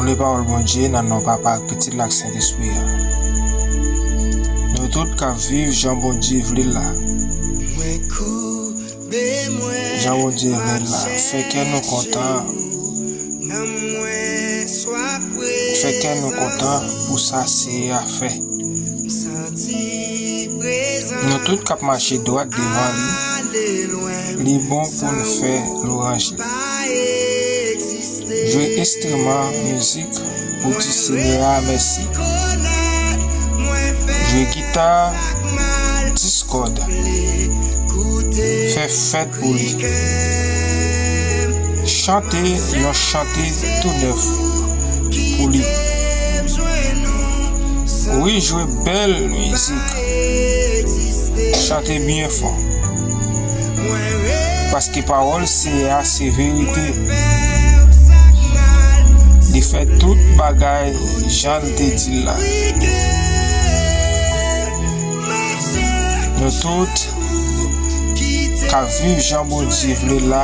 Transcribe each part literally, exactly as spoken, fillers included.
Li pawòl Bondye nan non Papa ak Pitit la ak Sentespri a. Nou tout k ap viv jan Bondye vle l la. Jan Bondye vle l la. Fè kè nou kontan. Fè kè nou kontan pou sa Seyè a fè. Nou tout k ap mache dwat devan li, li bon pou n fè lwanj li. Jwe enstriman mizik pou di Senyè a mèsi. Jwe gita, dis kòd, fè fèt pou li. Chante yon chante tou nèf pou li. Wi, jwe bèl mizik. Chante byen fò. Paske pawòl Seyè a se verite. Li fè tout bagay jan l te di l la. Nou tout k ap viv jan Bondye vle l la,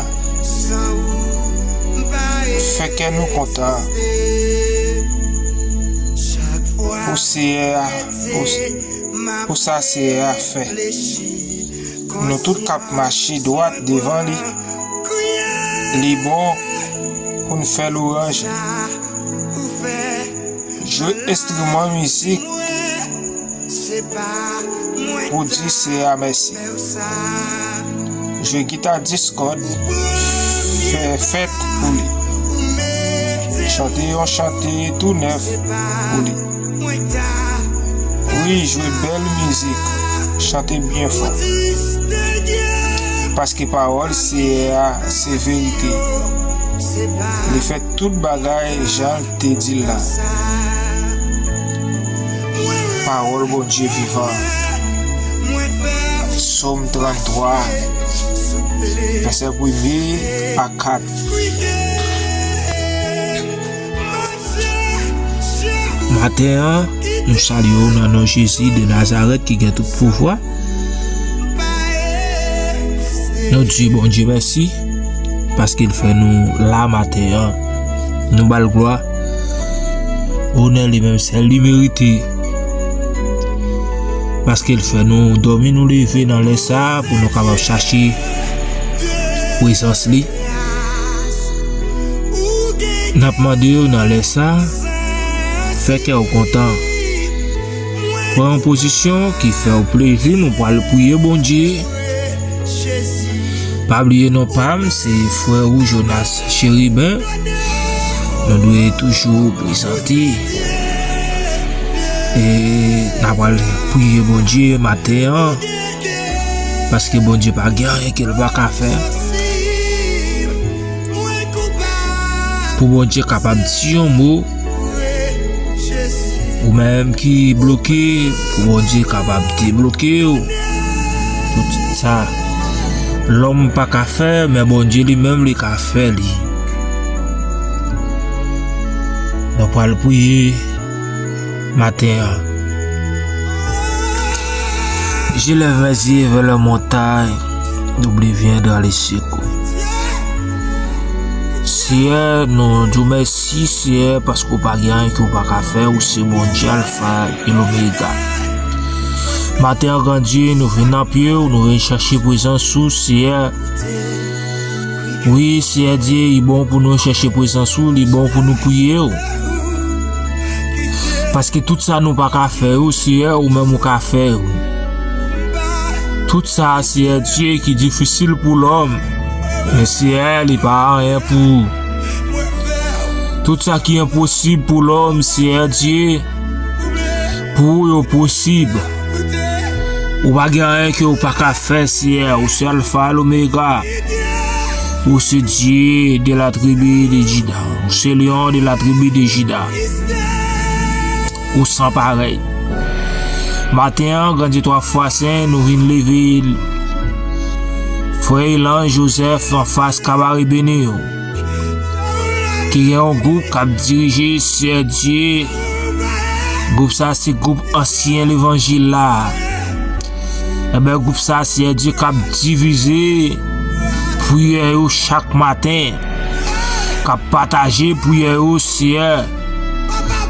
fè kè nou kontan pou Seyè a, pou, pou sa Seyè a fè. Nou tout k ap mache dwat devan li, li bon pou n fè lwanj li. Jwe enstriman mizik pou di Seyè a mèsi. Jwe gita dis kòd, fè fèt pou li. Chante yon chante tou nèf pou li. Wi, jwe bèl mizik, chante byen fò. Paske pawòl Seyè a se verite. Li fè tout bagay jan l te di l la. Pawòl Bondye vivan. Sòm tranntwa, vèsè premye a kat. Maten an, nou salye w nan non Jezi de Nazarèt ki gen tout pouvwa. Nou di Bondye mèsi paske l fè nou la maten an. Nou ba l glwa, onè li menm sèl li merite. Paske l fè nou dòmi, nou leve nan lè sa a pou nou kapab chache prezans li. N ap mande w nan lè sa a, fè kè w kontan. Pran yon pozisyon ki fè w plezi, nou pral priye Bondye. Pa bliye non pa m, se frè ou Jonas Chérubin. Nou dwe toujou prezante. E n ap pral priye Bondye maten an. Paske Bondye pa gen anyen ke l pa ka fè. Pou Bondye kapab di yon mo, ou menm ki bloke, pou Bondye kapab debloke w. Tout sa lòm pa ka fè, men Bondye li menm li ka fè li. Nou pral priye maten an. J'élève mes yeux vers les montagnes, d'où me viendra le secours. Seyè, nou di w mèsi, Seyè, paske w pa gen anyen ke w pa ka fè, ou se Bondye Alfa e Lomega. Maten an, Gran Dye, nou vin nan pye w, nou vin chache prezans ou, Seyè. Wi, Seyè Dye, li bon pou nou chache prezans ou, li bon pou nou priye w. Paske tout sa nou pa ka fè yo, Seyè, ou menm ou ka fè yo. Tout sa, Seyè Dye, ki difisil pou lòm, men Seyè, li pa anyen pou ou. Tout sa ki enposib pou lòm, Seyè Dye, pou ou yo posib. Ou pa gen anyen ke ou pa ka fè, Seyè. Ou se Alfa, Lomega. Ou se Dye de la tribi de Jida. Ou se Lyon de la tribi de Jida. Ou san parèy. Maten an, Gran Dye twa fwa sen, nou vin leve frè Elan Joseph anfas Kabare Beni yo. Ki gen yon gwoup k ap dirije, Seyè Dye. Gwoup sa se gwoup ansyen levanjil la. Enben, gwoup sa, Seyè Dye, k ap divize priyè yo chak maten, k ap pataje priyè yo, Seyè.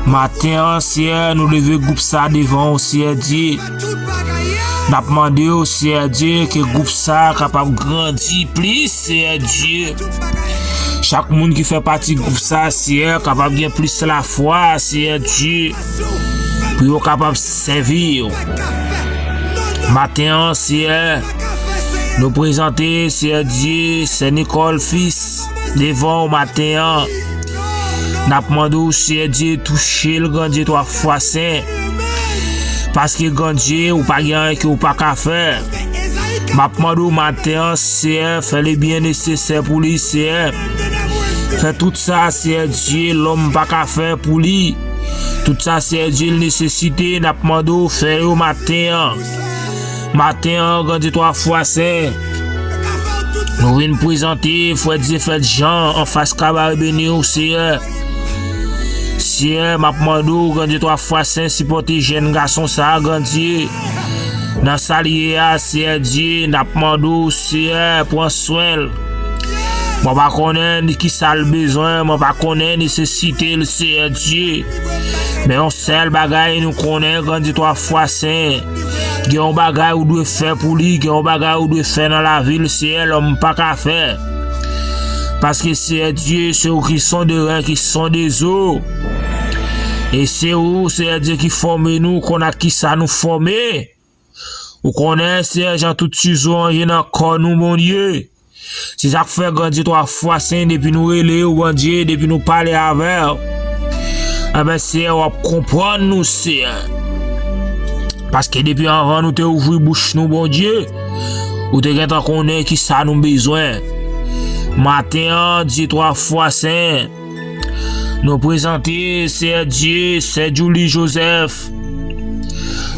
Maten an, Seyè, nou leve gwoup sa devan w, Seyè Dye. N ap mande w, Seyè Dye, ke gwoup sa kapab grandi plis, Seyè Dye. Chak moun ki fè pati gwoup sa, Seyè, kapab gen plis lafwa, Seyè Dye, pou yo kapab sèvi w. Maten an, Seyè, nou prezante, Seyè Dye, Sè Nicole Fils devan w maten an. N ap mande w, Seyè Dye, touche l, Granndye twa fwa sen. Paske, Granndye, ou pa gen anyen ke ou pa ka fè. M ap mande w maten an, Seyè, fè le byen nesesè pou li, Seyè. Fè tout sa, Seyè Dye, lòm pa ka fè pou li. Tout sa, Seyè Dye, l nesesite, n ap mande w fè yo maten an. Maten an, Granndye twa fwa sen. Nou vin prezante frè Diefèt Jean anfas Kabare Beni w, Seyè. Seyè, m ap mande w, Granndye twa fwa sen, sipòte jèn gason sa a, Granndye. Nan sa l ye a, Seyè Dye, n ap mande w, Seyè, pran swen l. Mwen pa konnen ni kisa l bezwen, mwen pa konnen nesesite l, Seyè Dye. Men yon sèl bagay nou konnen, Granndye twa fwa sen. Gen yon bagay ou dwe fè pou li, gen yon bagay ou dwe fè nan lavi l, Seyè, lòm pa ka fè. Paske, Seyè Dye, se ou ki sonde ren, ki sonde zo. E se ou, Seyè Dye, ki fòme nou, konn ak kisa nou fòme. Ou konnen, Seyè, jan tout sizo an ye nan kò nou, Bondye. Se sa k fè, Granndye twa fwa sen, depi nou rele w, Bondye, depi nou pale avè w, enben, Seyè, w ap konprann nou, Seyè. Paske depi anvan nou te ouvri bouch nou, Bondye, ou te gentan konnen kisa nou bezwen. Maten an, Dye twa fwa sen, nou prezante, Seyè Dye, Sè Julie Joseph,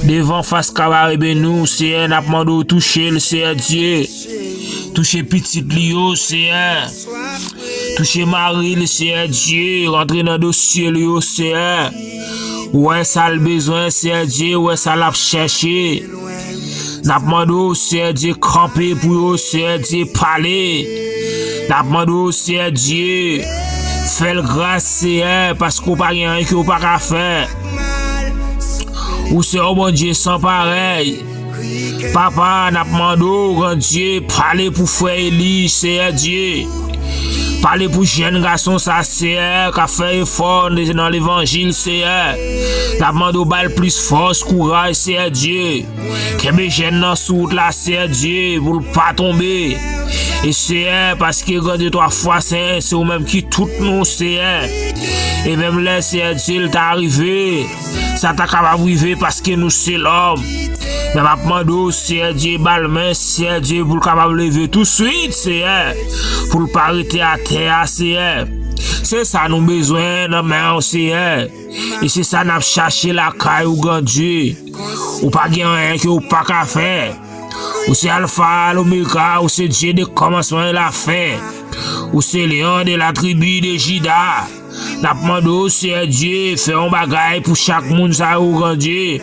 devan fas Kabare Beni w, Seyè, n ap mande w touche l, Seyè Dye. Touche pitit li yo, Seyè. Touche mari l, Seyè Dye. Rantre nan dosye li yo, Seyè. Ou wè sa l bezwen, Seyè Dye. Ou wè sa l ap chèche. N ap mande w, Seyè Dye, kanpe pou yo, Seyè Dye, pale. N ap mande w, Seyè Dye, fè l gras, Seyè, paske w pa gen anyen ke w pa ka fè. Ou se yon Bondye san parèy. Papa, n ap mande w, Granndye, pale pou frè Eli, Seyè Dye. Pale pou jèn gason sa, Seyè, k ap fè efò nan levanjil, Seyè. N ap mande w ba l plis fòs, kouraj, Seyè Dye. Kenbe jèn nan sou wout la, Seyè Dye, pou l pa tonbe. E Seyè, paske Granndye twa fwa sen, se ou menm ki tout nou, Seyè. E menm lè, Seyè Dye, l ta rive, sa ta kapab rive paske nou se lòm. Men m ap mande w, Seyè Dye, ba l men, Seyè Dye, pou l kapab leve touswit, Seyè, pou l pa rete atè a, Seyè. Se sa nou bezwen nan men w, Seyè. E se sa n ap chache lakay ou, Granndye. Ou pa gen anyen ke ou pa ka fè. Ou se Alfa, Lomega, ou se Dye de kòmansman e lafen. Ou se Leyon de la tribi de Jida. N ap mande w, Seyè Dye, fè yon bagay pou chak moun sa yo, Granndye.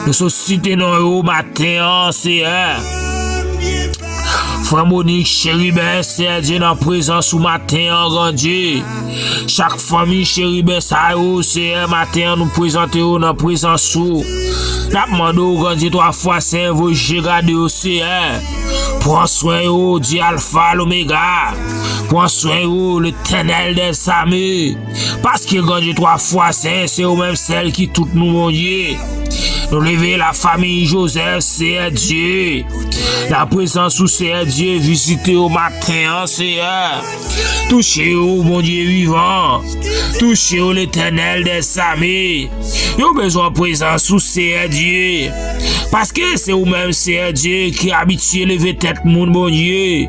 Nou sot site non yo maten an, Seyè. Frè Monik, Cheriben, Seyè Dye, nan prezans ou maten an, Granndye. Chak fanmi Cheriben sa yo, Seyè, maten an, nou prezante yo nan prezans ou. N ap mande w, Granndye, twa fwa sen, voye je gade yo, Seyè. Pran swen yo, Dye Alfa, Lomega. Pran swen yo, Letènèl dèzame. Paske Granndye twa fwa sen, se ou menm sèl ki tout nou, Bondye. Nou leve lafanmi Jozèf, Seyè Dye. Nan prezans ou, Seyè Dye, vizite yo maten an, Seyè. Touche yo, Bondye vivan. Touche yo, Letènèl dèzame. Yo bezwen prezans ou, Seyè Dye. Paske se ou menm, Seyè Dye, ki abitye leve tèt moun, Bondye.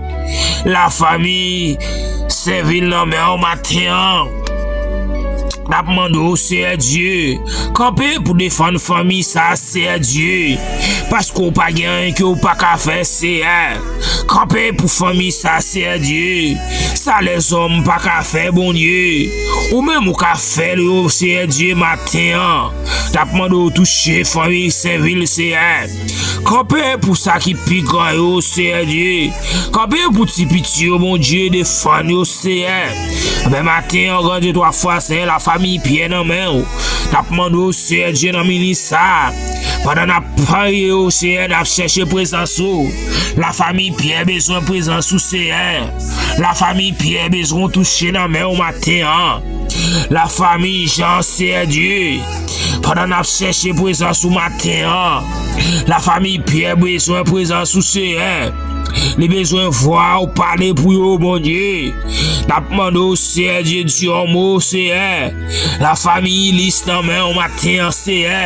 Lafanmi, sèvi l nan men w maten an. N ap mande w, Seyè Dye, kanpe pou defann fanmi sa, Seyè Dye, paske w pa gen anyen ke w pa ka fè, Seyè. Kanpe pou fanmi sa, Seyè Dye. Sa lèzòm pa ka fè, Bondye, ou menm ou ka fè l yo, Seyè Dye, maten an. N ap mande w touche fanmi sèvi l, Seyè. Kanpe pou sa ki pi gran yo, Seyè Dye. Kanpe pou ti piti yo, Bondye, defann yo, Seyè. Anben maten an, Grandye twa fwa sen, lafanmi Pyè nan men w. N ap mande w, Seyè Dye, nan minit sa a, pandan n ap priye w, Seyè, n ap chèche prezans ou. Lafanmi Pyè bezwen prezans ou, Seyè. Lafanmi Pyè bezwen w touche nan men w maten an. Lafanmi Jan, Seyè Dye, pandan n ap chèche prezans ou maten an, lafanmi Pyè bezwen prezans ou, Seyè. Li bezwen vwa w pale pou yo, Bondye. N ap mande w, Seyè Dye, di yon mo, Seyè. Lafanmi Ilis nan men w maten an, Seyè.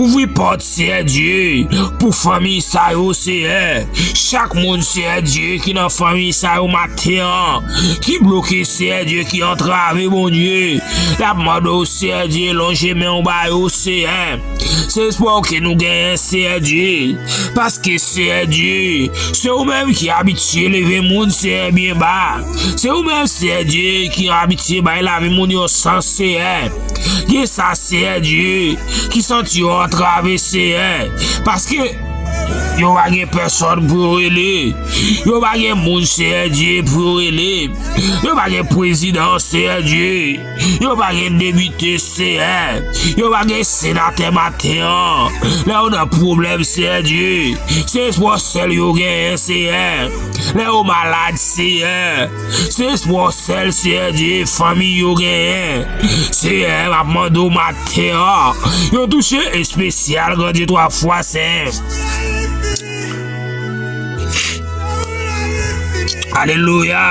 Ouvri pòt, Seyè Dye, pou fanmi sa yo, Seyè. Chak moun, Seyè Dye, ki nan fanmi sa yo maten an, ki bloke, Seyè Dye, ki antrave, Bondye. N ap mande w, Seyè Dye, lonje men w ba yo, Seyè. Se espwa w ke nou genyen, Seyè Dye. Paske, Seyè Dye, se ou menm ki abitye leve moun, Seyè, byen ba. Se ou menm, Seyè Dye, ki abitye bay lavi moun yon sans, Seyè. Gen sa, Seyè Dye, ki santi yo antrave, Seyè. Paske yo pa gen pèsòn pou yo rele. Yo pa gen moun, Seyè Dye, pou yo rele. Yo pa gen prezidan, Seyè Dye. Yo pa gen depite, Seyè. Yo pa gen senatè maten an. Lè yo nan pwoblèm, Seyè Dye, se espwa sèl yo genyen, Seyè. Lè yo malad, Seyè, se espwa sèl, Seyè Dye, fanmi yo genyen. Seyè, m ap mande w maten an, yon touche espesyal, Grandye twa fwa sen. Alelouya.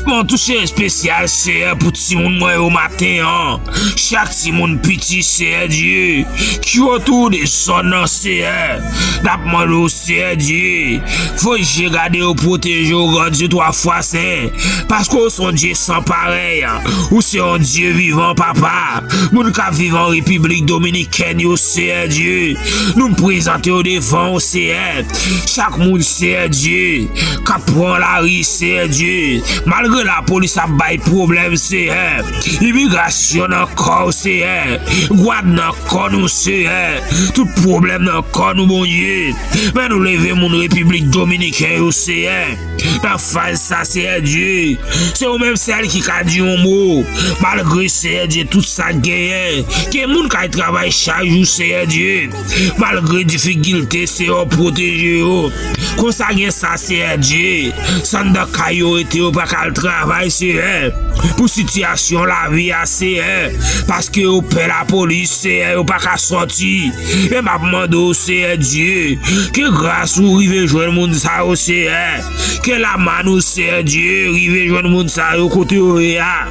Yon touche espesyal, Seyè, pou timoun mwen yo maten an. Chak timoun piti, Seyè Dye, ki otou de zòn nan, Seyè. N ap mande w, Seyè Dye, voye je gade yo, pwoteje yo, Grandye twa fwa sen. Paske w se yon Dye san parèy. Ou se yon Dye vivan, papa. Moun k ap viv an Repiblik Dominikèn yo, Seyè Dye, nou prezante yo devan w, Seyè. Chak moun, Seyè Dye, k ap pran lari, Seyè Dye, malgre lapolis ap bay pwoblèm, Seyè, imigrasyon nan kò w, Seyè, gwad nan kò nou, Seyè, tout pwoblèm nan kò nou, Bondye. Men nou leve moun Repiblik Dominiken yo, Seyè. Nan faz sa, Seyè Dye, se ou menm sèl ki ka di yon mo. Malgre, Seyè Dye, tout sa k genyen, gen moun k al travay chak jou, Seyè Dye. Malgre difikilte, Seyè, pwoteje yo. Konsa gen sa, Seyè Dye, san nan kay yo rete, yo pa ka al travay, Seyè. Pou sitiyasyon lavi a, Seyè, paske yo pè lapolis, Seyè, yo pa ka sòti. Men m ap mande w, Seyè Dye, ke gras ou rive jwenn moun sa yo, Seyè. Ke lamann ou, Seyè Dye, rive jwenn moun sa yo kote yo ye a.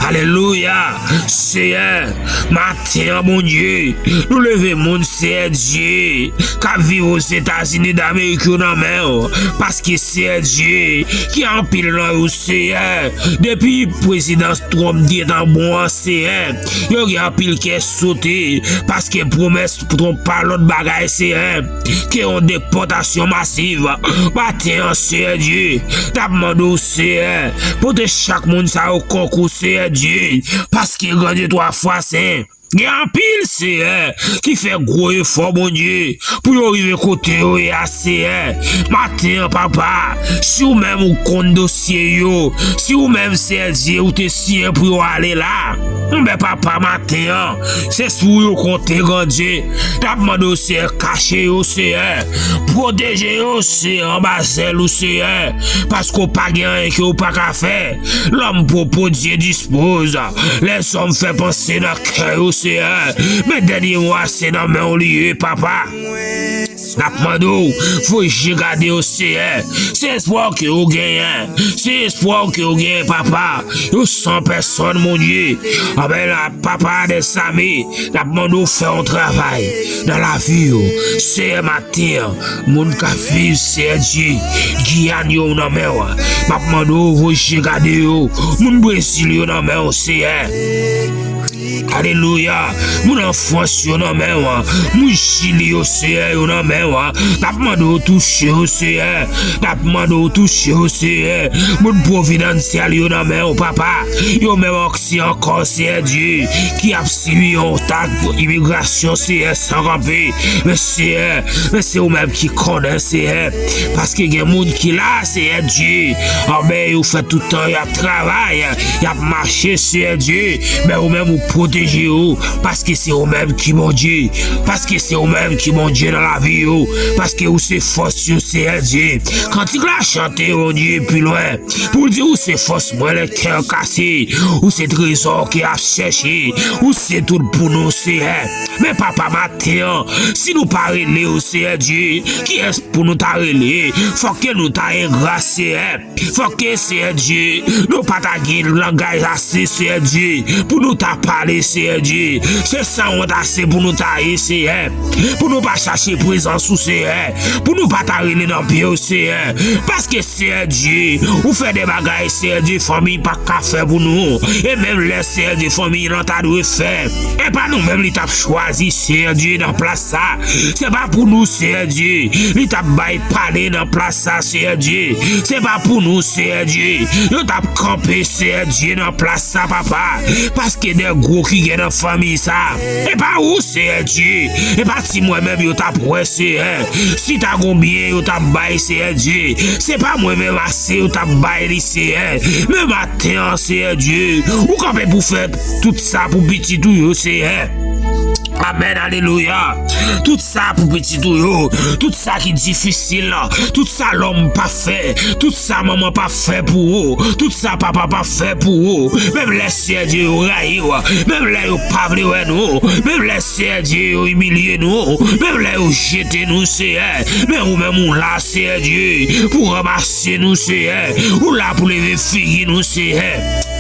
Alelouya. Seyè, maten an, Bondye, nou leve moun, Seyè Dye, k ap viv Ozetazini Damerik yo nan men w. Paske, Seyè Dye, gen anpil nan yo, Seyè, depi prezidan Trump gentan bon an, Seyè, yo gen anpil kè sote, paske pwomès Trump pa lòt bagay, Seyè, ke yon depòtasyon masiv. Maten an, Seyè Dye, n ap mande w, Seyè, pote chak moun sa yo konkou, Seyè Dye, paske Grandye twa fwa sen. Gen anpil, Seyè, ki fè gwo efò, Bondye, pou yo rive kote yo ye a, Seyè. Maten an, papa, si ou menm ou konn dosye yo, si ou menm, Seyè Dye, ou te siyen pou yo ale la, enben, papa, maten an, se sou ou yo konte, Grandye. N ap mande w, Seyè, kache yo, Seyè. Pwoteje yo, Seyè, anba zèl ou, Seyè. Paske w pa gen anyen ke w pa ka fè. L'homme propose, Dieu dispose. Lèzòm fè panse nan kè yo, Seyè. Men dènye mo a, se nan men w li ye, papa. N ap mande w, voye je gade yo, Seyè. Se espwa w ke yo genyen. Se espwa w ke yo genyen, papa. Yo san pèsòn, Bondye. Anben la, papa dèzame, n ap mande w fè yon travay nan lavi yo. Seyè, maten an, moun k ap viv, Seyè Dye, Giyàn yo nan men w. M ap mande w voye je gade yo. Moun Brezil yo nan men w, Seyè. Alelouya. Moun an Frans yo nan men w. Moun Chili yo, Seyè, yo nan men w. N ap mande w touche yo, Seyè. N ap mande w touche yo, Seyè. Moun Providancial yo nan men w, papa. Yo menm ankò, Seyè Dye, ki ap sibi yon tak imigrasyon, Seyè, san kanpe. Men Seyè, men se ou menm ki konnen, Seyè. Paske gen moun ki la, Seyè Dye. Anben, yo fè tout tan y ap travay, y ap mache, Seyè Dye. Men ou menm, ou pwoteje yo. Paske se ou menm ki Bondye. Paske se ou menm ki Bondye nan lavi yo. Paske ou se fòs yo, Seyè Dye. Kantik la chante, Bondye, pi lwen. Pou l di ou se fòs mwen, lè kè kase. Ou se trezò ke ap chèche. Ou se tout pou nou, Seyè. Men papa, maten an, si nou pa rele w, Seyè Dye, kiyès pou nou ta rele? Fòk ke nou ta engra, Seyè. Fòk ke, Seyè Dye, nou pa ta gen langaj ase, Seyè Dye, pou nou ta pale, Seyè Dye. Se sanwont ase pou nou ta ye, Seyè. Pou nou pa chache prezans ou, Seyè. Pou nou pa ta rele nan pye w, Seyè. Paske, Seyè Dye, ou fè de bagay, Seyè Dye, fanmi pa ka fè pou nou. E menm lè, Seyè Dye, fanmi lan ta dwe fè, e pa nou menm li t ap chwazi, Seyè Dye, nan plas sa. Se pa pou nou, Seyè Dye, li t ap bay pale nan plas sa, Seyè Dye. Se pa pou nou, Seyè Dye, yo t ap kanpe, Seyè Dye, nan plas sa, papa. Paske de gwo ki gen nan fanmi sa. E pa ou, Seyè Dye. E pa ti mwen menm yo t ap wè, Seyè. Si ta gon byen yo t ap bay, Seyè Dye. Se pa mwen menm ase yo t ap bay li, Seyè. Men maten an, Seyè Dye, ou kanpe pou fè tout sa pou pitit ou yo, Seyè. Amèn, alelouya. Tout sa pou pitit ou yo. Tout sa ki difisil la. Tout sa lòm pa fè. Tout sa manman pa fè pou ou. Tout sa papa pa fè pou ou. Menm lè, Seyè Dye, yo rayi w. Menm lè yo pa vle wè nou. Menm lè, Seyè Dye, yo imilye nou. Menm lè yo jete nou, Seyè. Men ou menm ou la, Seyè Dye, pou ranmase nou, Seyè. Ou la pou leve figi nou, Seyè.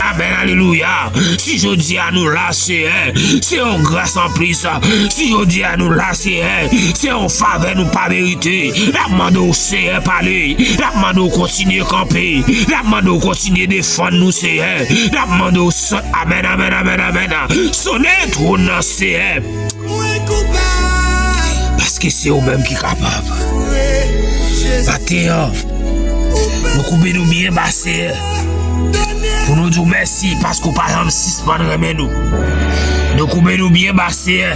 Amèn, alelouya. Si jodi a nou la, Seyè, se yon gras anplis. Si jodi a nou la, Seyè, se yon favè nou pa merite. N ap mande w, Seyè, pale. N ap mande w kontinye kanpe. N ap mande w kontinye defann nou, Seyè. N ap mande w son-, amèn, amèn, amèn, amèn. Sonnen twòn nan, Seyè. Paske se ou menm ki kapab. Maten an, nou koube nou byen ba, Seyè, pou nou di w mèsi paske w pa janm sispann renmen nou. Nou koube nou byen ba, Seyè,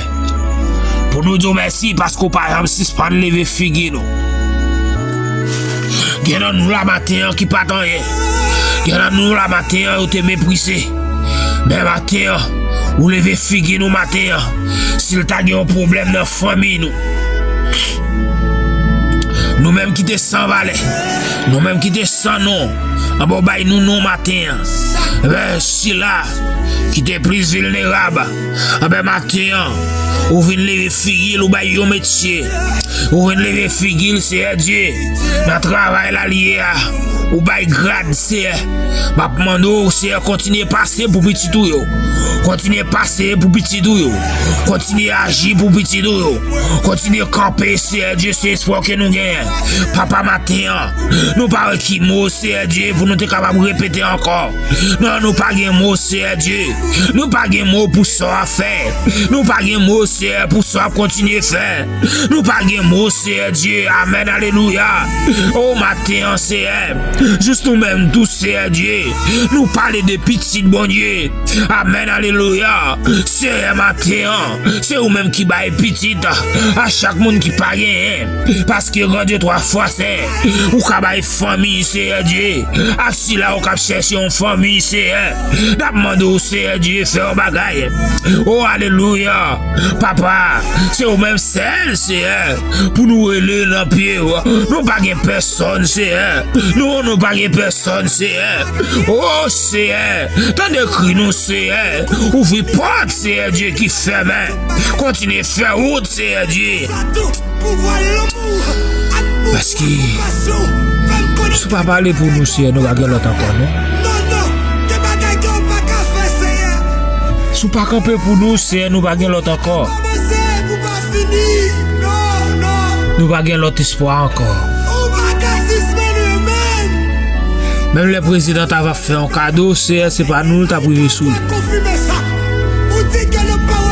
pou nou di w mèsi paske w pa janm sispann leve figi nou. Gen nan nou la maten an ki pa t anyen. Gen nan nou la maten an yo te meprize. Men maten an, ou leve figi nou maten an. Si l ta gen yon pwoblèm nan fanmi nou, nou menm ki te san valè, nou menm ki te san non, anben w bay nou non maten an. Men sila ki te plis vilnerab, anben maten an, ou vin leve figi l, ou bay yon metye. Ou vin leve figi l, Seyè Dye, nan travay la l ye a. Ou bay grad, Seyè. M ap mande w, Seyè, kontinye pase pou pitit ou yo. Kontinye pase pou pitit ou yo. Kontinye aji pou pitit ou yo. Kontinye kanpe, Seyè Dye, se espwa ke nou genyen. Papa, maten an, nou pa wè ki mo, Seyè Dye, pou nou te kapab repete ankò. Non, nou pa gen mo, Seyè Dye. Nou pa gen mo pou sa w ap fè. Nou pa gen mo, Seyè, pou sa w ap kontinye fè. Nou pa gen mo, Seyè Dye. Amèn, alelouya. O maten an, Seyè, jis nou menm tou, Seyè Dye, nou pale de pitit Bondye. Amèn, alelouya. Seyè, maten an, se ou menm ki bay pitit a chak moun ki pa genyen. Paske, Bondye, twa fwa, Seyè, ou ka bay fanmi, Seyè Dye, ak sila ou k ap chèche yon fanmi, Seyè. N ap mande w, Seyè Dye, fè yon bagay. O, alelouya. Papa, se ou menm sèl, Seyè, pou nou rele nan pye w. Nou pa gen pèsòn, Seyè. Nou, nou pa gen pèsòn, Seyè. O, Seyè, tande kri nou, Seyè. Ouvri pòt, Seyè Dye, ki fèmen. Kontinye fè wout, Seyè Dye. Paske, si w pa pale pou nou, Seyè, nou pa gen lòt ankò, non. Si w pa kanpe pou nou, Seyè, nou pa gen lòt ankò. Nou pa gen lòt espwa ankò. Menm lè prezidan ta va fè yon kado, Seyè, se pa nou l t ap rive sou li.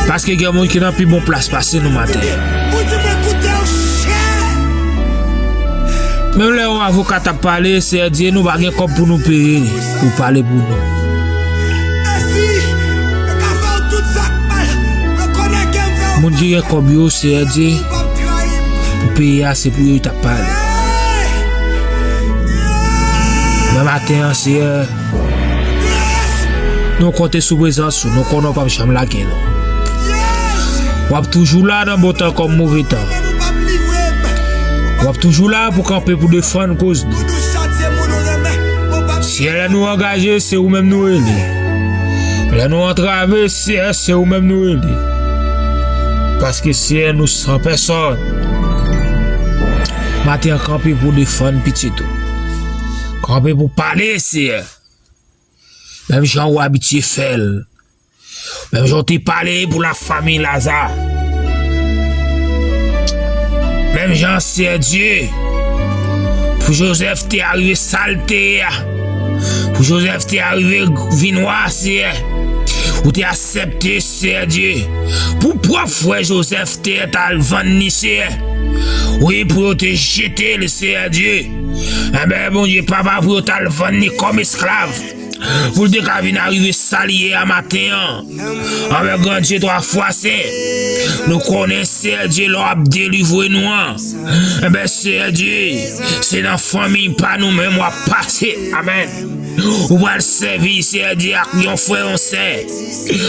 Paske gen moun ki nan pi bon plas pase nou maten. Menm lè yon avoka t ap pale, Seyè Dye, nou pa gen kòb pou nou peye li, pou pale pou nou. Moun ki gen kòb yo, Seyè Dye, pou peye a, se pou yo t ap pale. Men maten an, Seyè, nou konte sou prezans ou, nou konnen w p ap janm lage nou. W ap toujou la nan bon tan kòm move tan. W ap toujou la pou kanpe, pou defann koz nou. Seyè, lè nou angaje, se ou menm nou rele. Lè nou antrave, Seyè, se ou menm nou rele. Paske, Seyè, nou san pèsòn. Maten an, kanpe pou defann pitit ou. Kanpe pou pale, Seyè. Menm jan ou abitye fè l. Menm jan ou te pale pou lafanmi Laza. Menm jan, Seyè Dye, pou Jozèf te arive sa l te ye a. Pou Jozèf te arive vin wa, Seyè. Ou te aksepte, Seyè Dye. Pou pwòp frè Jozèf te ye t al vann li, Seyè. Wi, pou yo te jete l, Seyè Dye. Enben, Bondye, papa, pou yo t al vann li kòm esklav. Pou l te ka vin arive sa li ye a maten an. Anvè Gran Dye twa fwa sen, nou konnen, Seyè Dye, lè w ap delivre nou an, enben, Seyè Dye, se nan fanmi pa nou menm w ap pase. Amèn. Ou pral sèvi, Seyè Dye, ak yon frè, yon sè.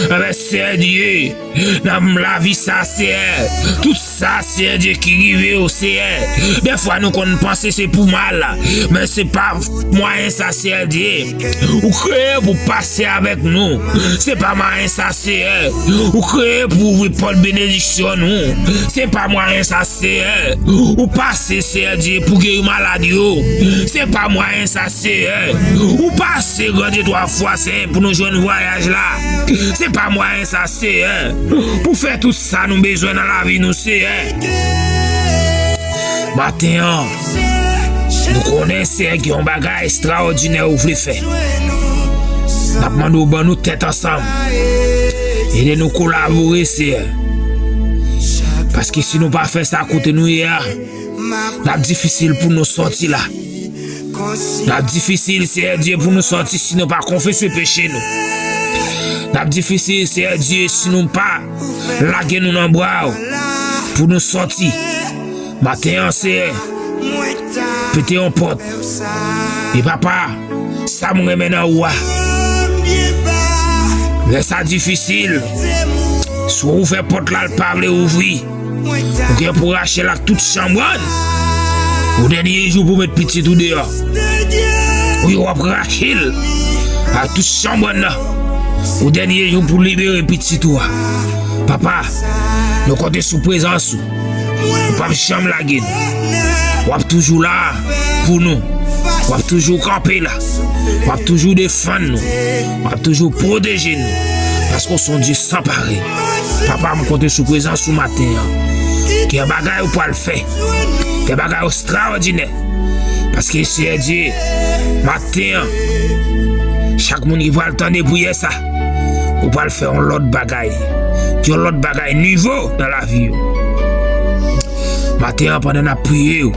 Enben, Seyè Dye, nan lavi sa, Seyè, tout sa, Seyè Dye, ki rive yo, Seyè, dèfwa nou konn panse se pou mal, men se pa mwayen sa, Seyè Dye, ou kreye pou pase avèk nou. Se pa mwayen sa, Seyè, ou kreye pou ouvri pòt benediksyon nou. Se pa mwayen sa, Seyè, ou pase, Seyè Dye, pou geri malad yo. Se pa mwayen sa, Seyè, ou pase, Gran Dye, twa fwa sen pou nou jwenn vwayaj la. Se pa mwayen sa, Seyè, pou fè tout sa nou bezwen nan lavi nou, Seyè. Maten an, nou konnen, Seyè, gen yon bagay ekstraòdinè ou vle fè. N ap mande w ban nou tèt ansanm. Ede nou kolabore, Seyè. Paske si nou pa fè sa kote nou ye a, l ap difisil pou nou sòti la. L ap difisil, Seyè Dye, pou nou sòti si nou pa konfese peche nou. L ap difisil, Seyè Dye, si nou pa lage nou nan bra w pou nou sòti. Maten an, Seyè, pete yon pòt. E papa, sa m renmen nan ou a. Lè sa difisil, si w ouvè pòt la, l pa vle ouvri. Ou gen pou rache l ak tout chanbrann. Ou dènye jou pou met pitit ou deyò. Wi, w ap rache l ak tout chanbrann nan. Ou dènye jou pou libere pitit ou a. Papa, nou konte sou prezans ou. Ou p ap janm lage nou. W ap toujou la pou nou. W ap toujou kanpe la. W ap toujou defann nou. W ap toujou pwoteje nou. Paske w se yon Dye san parèy. Papa, m konte sou prezans ou maten an. Gen bagay ou pral fè. Gen bagay ekstraòdinè. Paske, Seyè Dye, maten an, chak moun ki pral tande priyè sa, ou pral fè yon lòt bagay. Yon lòt bagay nivo nan lavi yo. Maten an, pandan n ap priye w,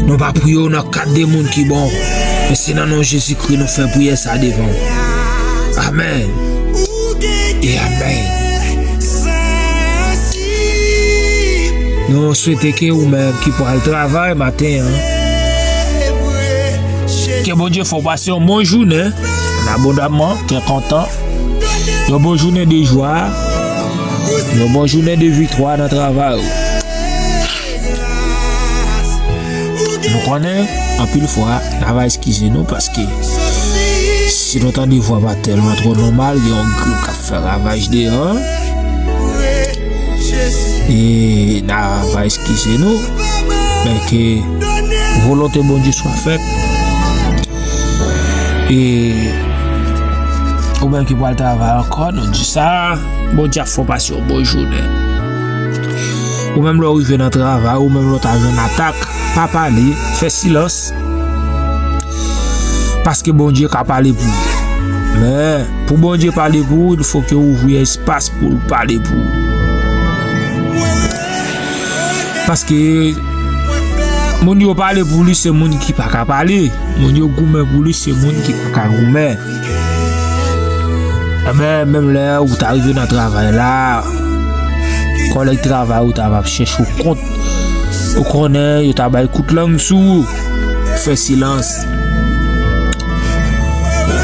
nou pa priye w nan kad de moun ki bon, men se nan non Jezikri nou fè priyè sa devan w. Amèn. E amèn. Nou swete ke ou menm ki pral travay maten an, ke Bondye fè w pase yon bon jounen, abondamman, kè kontan, yon bon jounen de jwa, yon bon jounen de viktwa nan travay ou. Nou konnen, anpil fwa, n a va eskize nou, paske si nou tande vwa pa tèlman twò nòmal, gen yon grip k ap fè ravaj deyò. E n a va eskize nou, men ke volonte Bondye swa fèt. E ou menm ki pral travay ankò, nou di sa, Bondye ap fè w pase yon bon jounen. Ou menm lè w rive nan travay, ou menm lè w ta jwenn atak, pa pale, fè silans. Paske Bondye ka pale pou ou. Men, pou Bondye pale pou ou, il fo ke ou ouvri espas pou l pale pou ou. Paske moun yo pale pou li, se moun ki pa ka pale. Moun yo goumen pou li, se moun ki pa ka goumen. Enben, menm lè ou ta rive nan travay la, kòlèg travay ou ta va ap chèche w kont. Ou konnen, yo ta bay kout lang sou ou. Fè silans.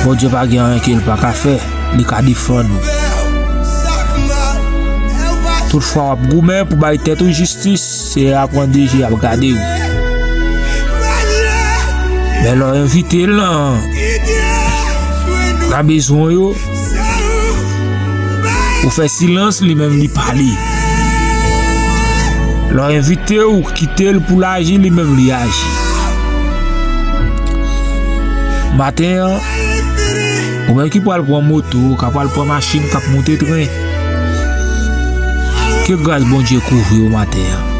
Bondye pa gen anyen ke l pa ka fè. Li ka defann ou. Tout fwa w ap goumen pou bay tèt ou jistis, Seyè a pran de je ap gade w. Men lè w envite l nan, nan bezwen yo, ou fè silans, li menm li pale. Lè w envite, ou kite l pou l aji, li menm li aji. Maten an, ou menm ki pral pran moto, k ap pral pran machin, k ap monte tren, ke gras Bondye kouvri w maten an.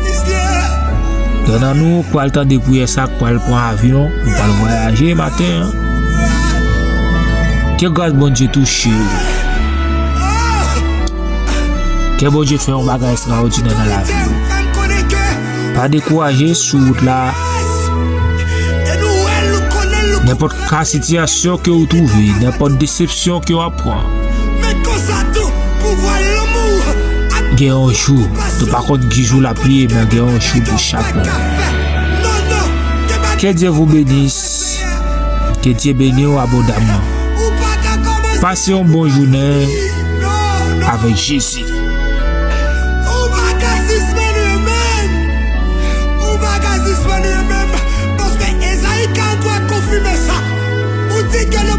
Gen nan nou k pral tande priyè sa, k pral pran avyon, nou pral vwayaje maten an. Ke gras Bondye touche w. Ke Bondye fè yon bagay ekstraòdinè nan lavi w. Pa dekouraje sou wout la. Nenpòt ka sitiyasyon ke ou twouve, nenpòt desepsyon ke w ap pran, gen yon jou, nou pa konn ki jou l ap ye, men gen yon jou pou chak moun. Que Dieu vous bénisse. Que Dieu bénisse abondamment. Pase yon bon jounen avèk Jezi. Ou pa ka sispann renmen. Ou pa ka sispann renmen. Paske Ezayi karant twa konfime sa. Ou di ke le